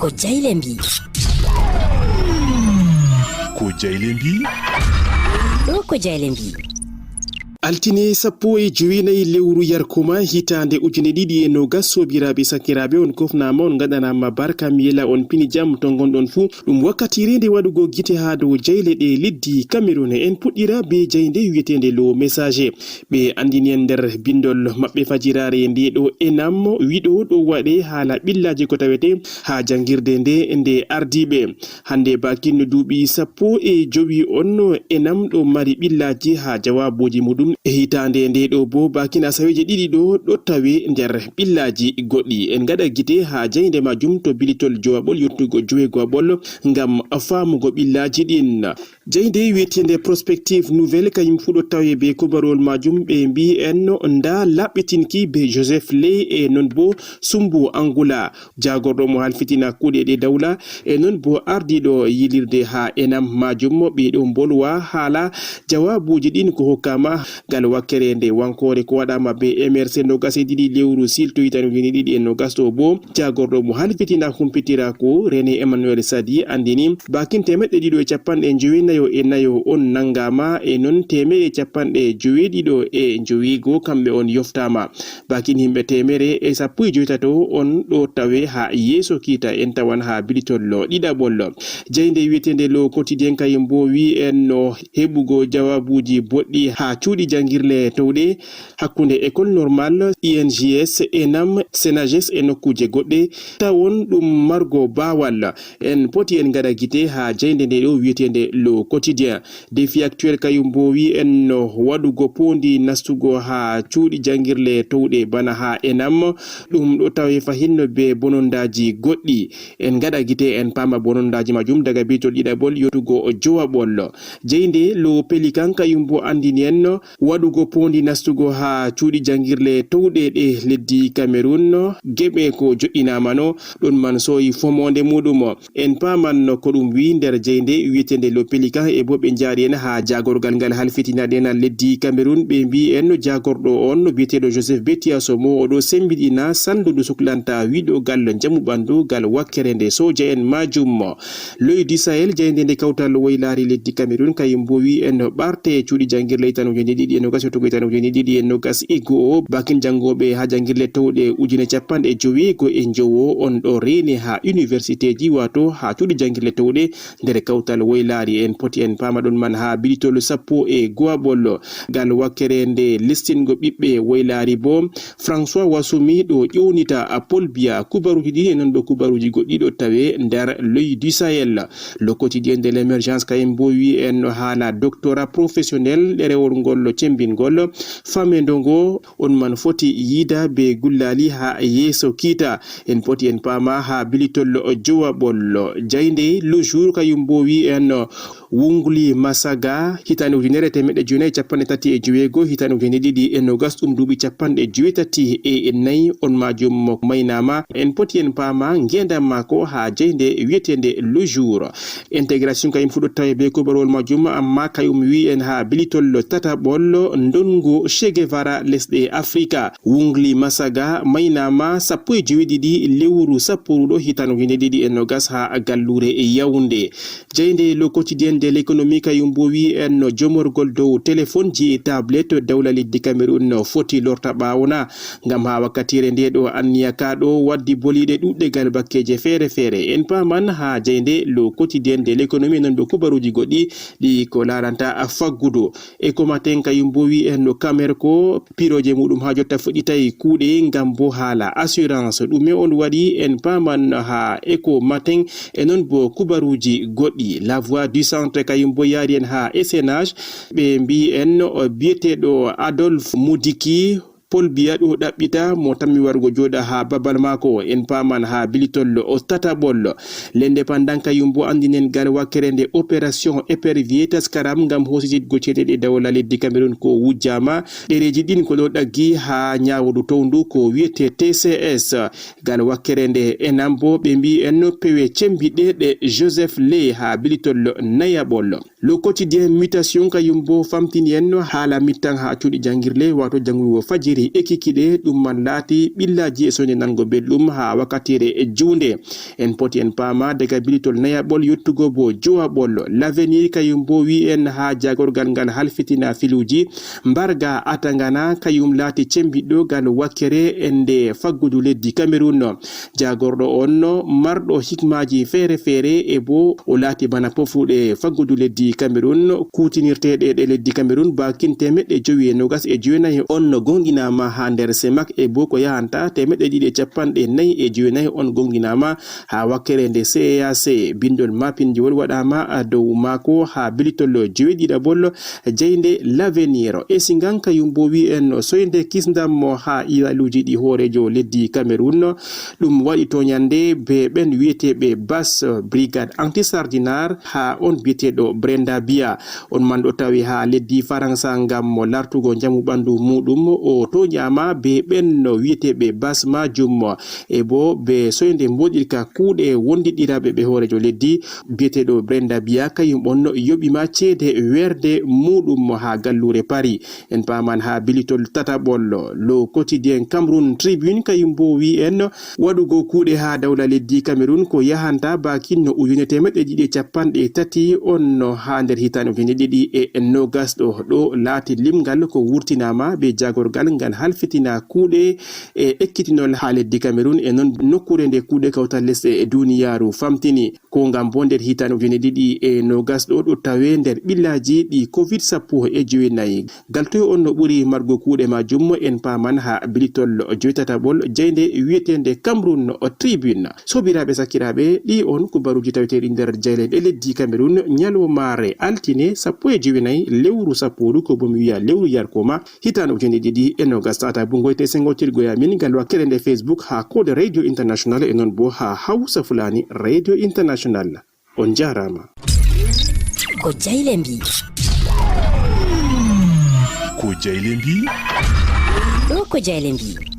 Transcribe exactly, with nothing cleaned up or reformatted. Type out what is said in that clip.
Ko jayle mbi. Ko jayle mbi. Ɗo ko jayle mbi. Altine sappo e jowenayi lewru yarkuma hitaande ujine ɗiɗi e nogas, sobiraaɓe sakiraaɓe, on kofnaama, on ngaɗanaama barka, mi yela on pini jam to ngonɗon fuu. Ɗum wakkati reende waɗugo gite haa dow jayle ɗe leddi Cameroun. En puɗɗira be jaynde wiyeteende Le Messager. Ɓe anndini en nder bindol maɓɓe fajiraare nde ɗo, enam wiɗo ɗo waɗe haala ɓillaaji ko tawete haa janngirde nde, nde ardiiɓe. Hannde bakin duuɓi sappo e jowi on, enam ɗo mari ɓillaaji haa jawaabuuji muɗum. E hitaande nde ɗo bo, bakin asaweeje ɗiɗi ɗo, ɗo tawe nder ɓillaaji goɗɗi. En ngaɗa gite haa jaynde majum to bilitol jowaɓol yottugo joweegoɓol ngam faamugo ɓillaaji ɗin. Jaynde wiyeteende Prospective Nouvelle, kayum fuu ɗo tawe be kubarol majum. Ɓe mbi en nda laɓɓitinki be Joseph Ley e non bo Sumbu Angula, jaagorɗo mo halfitina kuuɗe ɗe dawla, e non bo ardiiɗo yilirde haa enam. Majum ɓe ɗo mbolwa haala jawaabuuji ɗin ko hokkama ngal wakkere nde wankoore ko waɗama be M R C nogas e ɗiɗi lewru silto hitande ujine ɗiɗi e nogas ɗo bo. Jaagorɗo mo halfitina humpitira ko René Emmanuel Sadi anndini bakin teemeɗɗe ɗiɗo e capanɗe njowenayo e nayo on nanngama, e non teemeɗɗe capanɗe joweeɗiɗo e njoweego kamɓe on yoftama. Bakin yimɓe teemere e sappo e joweetato on ɗo tawe haa yeeso kiita, en tawan haa bilitol ɗiɗaɓol. Jaynde wiyeteende Le Quotidien kayum bo wi en no heɓugo jawaabuuji boɗɗi haa cuuɗi janngirle towɗe hakkunde École Normale, I N J S, enam, Senages e nokkuuje goɗɗe, tawon ɗum margo baawal. En poti en ngaɗa gite haa jaynde nde ɗo wiyeteende Le Quotidien. Défi Actuel kayum bo wi en no waɗugo poondi nastugo haa cuuɗi janngirle towɗe bana haa enam, ɗum ɗo tawe fahin no be bonondaaji goɗɗi. En ngaɗa gite en paama bonondaaji majum daga bitol ɗiɗaɓol yottugo jowaɓol. Jaynde Le Pélican kayum bo anndini en no waɗugo poondi nastugo haa cuuɗi janngirle towɗe ɗe leddi Cameroun. Geɓe ko joɗɗinaama no ɗon man sooyi fomoonde muɗum. En paaman no ko ɗum wi nder jaynde wiyeteende Le Pélican e bo ɓe njaari en haa jaagorgal ngal halfitina ɗenal leddi Cameroun. Ɓe mbi en no jaagorɗo on no biyeteeɗo Joseph Betia Somo, o ɗo sembiɗina sanndu ndu suklanta wiɗogal njamu ɓanndu ngal wakkere nde sooja en majum. L'Oeil du Sahel, jaynde nde kawtal woylaari leddi Cameroun, kayum bo wi en no ɓarte cuuɗi janngirle hitande ujine ɗiɗi e nogas yottugo hitande ujine ɗiɗi e nogas e go'o. Bakin janngooɓe haa janngirle towɗe ujine capanɗe joweego e njowo on ɗo reene haa universitéji, waato haa cuuɗi janngirle towɗe nder kawtal woylaari. En poti en paama ɗon man haa bilitol sappo e go'aɓol. Ngal wakkere nde lestingo ɓiɓɓe woylaari bo, François Wasumi ɗo ƴownita Paul Biya. Kubaruuji ɗi e non bo kubaruuji goɗɗi ɗo tawe nder L'Oeil du Sahel. Le Quotidien de l'Émergence kayum bo wi en no haala doctorat professionnel, ɗerewol ngol cembingol famendo ngo on man foti yiida be gullaali haa yeeso kiita. En poti en paama haa bilitol jowaɓol. Jaynde Le Jour kayum bo wi en Wungli Masaga, hitande ujunere temeɗɗe jeenayi e capanɗe tati e joweego, hitande ujine ɗiɗi e nogas, ɗum duuɓi capanɗe joweetati e nayi on majum mo maynaama. En poti en paama ngeendam maako haa jaynde wiyeteende Le Jour. Intégration kayum fuɗɗo tawe be kubarol majum, amma kayum wi en haa bilitol tataɓol, ndongu Che Guevara lesɗe Afrika. Wungli Masaga maynaama sappo e joweeɗiɗi lewru sappo ruɗo hitande ujine ɗiɗi e nogas haa galluure Yaoundé. Jaynde Le Quotidien de l'Économie kayum bo wi en no jomorgol dow téléphone ji e tablette dawla leddi Cameroun no foti lorta ɓaawo na, ngam haa wakkatiire nde ɗo anniya ka ɗo waddi boliiɗe ɗuɗɗe gal bakkeeje feere feere. En paaman haa jaynde Le Quotidien de l'Économie non ɗo kubaruuji goɗɗi ɗi ko laaranta faggudu. Ecomatin kayum bo wi en no Camerco, pirooje muɗum haa jotta fuɗɗitay kuuɗe ngam bo haala assurance. Ɗume on waɗi? En paaman haa Ecomatin e non bo kubaruuji goɗɗi. La Voix du Centre kayum bo yaari en haa S N H. Ɓe mbi en o biyeteeɗo Adolphe Mudiki, Paul Biya ɗo ɗaɓɓita mo tammi warugo jooɗa haa babal maako. En paaman haa bilitol o tataɓol. L'Indépendant kayum bo anndini en gal wakkere nde opération épervier, taskaram ngam hoosititgo ceede ɗe dawla leddi Cameroun ko wujjaama. Ɗereeji ɗin ko ɗo ɗaggi haa ñaawdu towndu ko wiyetee T C S. Gal wakkere nde enam bo ɓe mbi en no pewe cembiɗɗe ɗe Joseph Ley haa bilitol nayaɓol. Le Quotidien Mutation kayum bo famtini en no haala mittan haa cuuɗi janngirle, waato janngugo fajiri. Ɗi ekkikiɗe ɗum man laati ɓillaaji e soyde nango belɗum haa wakkatiire juunde. En poti en paama daga bilitol nayaɓol yottugo bo jowaɓol. L'avenir kayum bo wi en haa jagorgal ngal halfitina filuuji mbarga atangana kayum laati cembiɗɗo gal wakkere e nde faggudu leddi Cameroun. Jagorɗo on marɗo hikmaaji feere feere e bo o laati bana pofruɗe faggudu leddi Cameroun kuutinirteeɗe ɗe leddi Cameroun bakin temeɗɗe jowi e nogas e jowenayi on gonɗinaama haa nder semak e bo ko yahanta temeɗɗe ɗiɗi e capanɗe nayi e jowenayi on gonɗinaama haa wakkere nde C E A C. Bindol mapindiwol waɗaama dow maako haa bilitol joweɗiɗaɓol jaynde L'avenir. E si nganka yumbo wi en soynde kisndam mo haa iyaluuji ɗi hooreejo leddi Cameroun. Ɗum waɗi toñande be ɓen wiyeteeɓe Bas Brigade Anti-Sardinat haa on biyeteeɗo Brenda Biya. On man ɗo tawi haa leddi Faransa ngam mo lartugo njamu ɓandu muɗum. O toñaama be ɓen no wiyeteeɓe Bas majum e bo be soynde mboɗirka kuuɗe wondiɗiraɓe ɓe hooreejo leddi biyeteeɗo Brenda Biya kayum on yoɓima ceede weerde muɗum haa galluure Paris. En paaman haa bilitol tataɓol Le Quotidien Cameroun Tribune kayum bo wi en waɗugo kuuɗe haa dawla leddi Cameroun ko yahanta bakin no ujune temeɗɗe ɗiɗi e capanɗe tati on no haa nder hitaande ujune ɗiɗi e nogas ɗo ɗo laati limgal ko wurtinaama be jagorgal ngal halfitina kuuɗe e ekkitinol haa leddi Cameroun e non nokkuure nde kuuɗe kawtal lesɗe e duniyaaru famtini. Ko ngam bo nder hitaande ujune ɗiɗi e nogas ɗo ɗo tawe nder ɓillaaji ɗi covid sappo e jowenayi. Galtoyo on no ɓuri margo kuuɗe majum en paaman haa bilitol joytataɓol jaynde wiyeteende Cameroun Tribune. Sobiraaɓe sakkiraaɓe ɗi on kubaruuji taweteeɗi nder jayleɗe leddi Cameroun ñalwmaare altine sappo e jowenayi lewru sapporu ko bomi wiya lewru yarkoma hitaande ujune ɗiɗi e nogas tata bungoyte sengotirgo e amin ngal wakkere nde Facebook haa Code Radio International e non bo haa Hausa Fulani Radio International. On jaaraama. Ko jayle mbi. Ko jayle mbi. Ɗo ko jayle mbi.